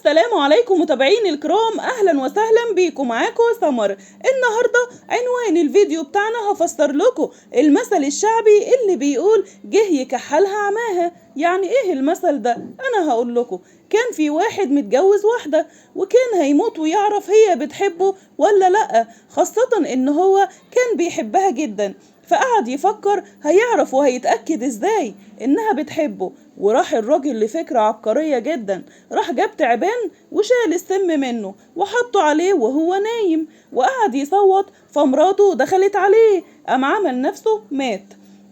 السلام عليكم متابعين الكرام، اهلا وسهلا بيكم. معاكم سمر. النهارده عنوان الفيديو بتاعنا هفسر لكم المثل الشعبي اللي بيقول جه يكحلها عماها. يعني ايه المثل ده؟ انا هقول لكم. كان في واحد متجوز واحدة وكان هيموت ويعرف هي بتحبه ولا لأ، خاصة ان هو كان بيحبها جدا. فقعد يفكر هيعرف وهيتأكد ازاي انها بتحبه. وراح الراجل لفكرة عبقرية جدا، راح جاب تعبان وشال السم منه وحطه عليه وهو نايم وقعد يصوت. فمراته دخلت عليه، قام عمل نفسه مات.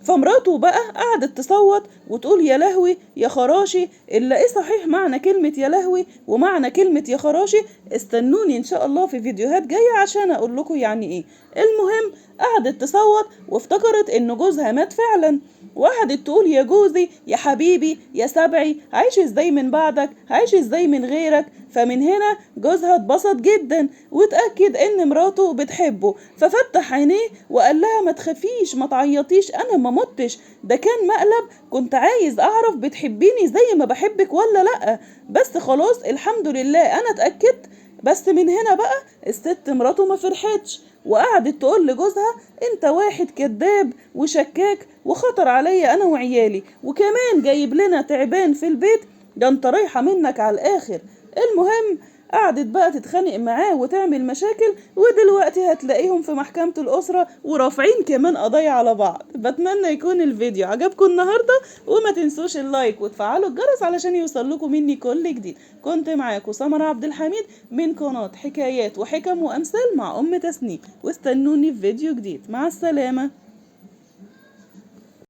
فمراته بقى قعدت تصوت وتقول يا لهوي يا خراشي. الا ايه صحيح معنى كلمة يا لهوي ومعنى كلمة يا خراشي؟ استنوني ان شاء الله في فيديوهات جاية عشان اقول لكم يعني ايه. المهم قعدت تصوت وافتكرت ان جوزها مات فعلا، وقعدت تقول يا جوزي يا حبيبي يا سبعي، عايش ازاي من بعدك، عايش ازاي من غيرك. فمن هنا جوزها اتبسط جدا واتأكد ان مراته بتحبه، ففتح عينيه وقال لها ما تخافيش ما تعيطيش، انا ما متش، ده كان مقلب، كنت عايز اعرف بتحبيني زي ما بحبك ولا لا، بس خلاص الحمد لله انا اتأكدت. بس من هنا بقى الست مراته ما فرحتش وقعدت تقول لجوزها انت واحد كذاب وشكاك وخطر عليا انا وعيالي، وكمان جايب لنا تعبان في البيت، ده انت رايحة منك على الاخر. المهم قعدت بقى تتخانق معاه وتعمل مشاكل، ودلوقتي هتلاقيهم في محكمة الأسرة ورافعين كمان قضايا على بعض. بتمنى يكون الفيديو عجبكم النهاردة، وما تنسوش ال like وتفعلوا الجرس علشان يوصل لكم مني كل جديد. كنت معاكم سمر عبد الحميد من قناة حكايات وحكم وأمثال مع أم تسنيم، واستنوني في فيديو جديد. مع السلامة.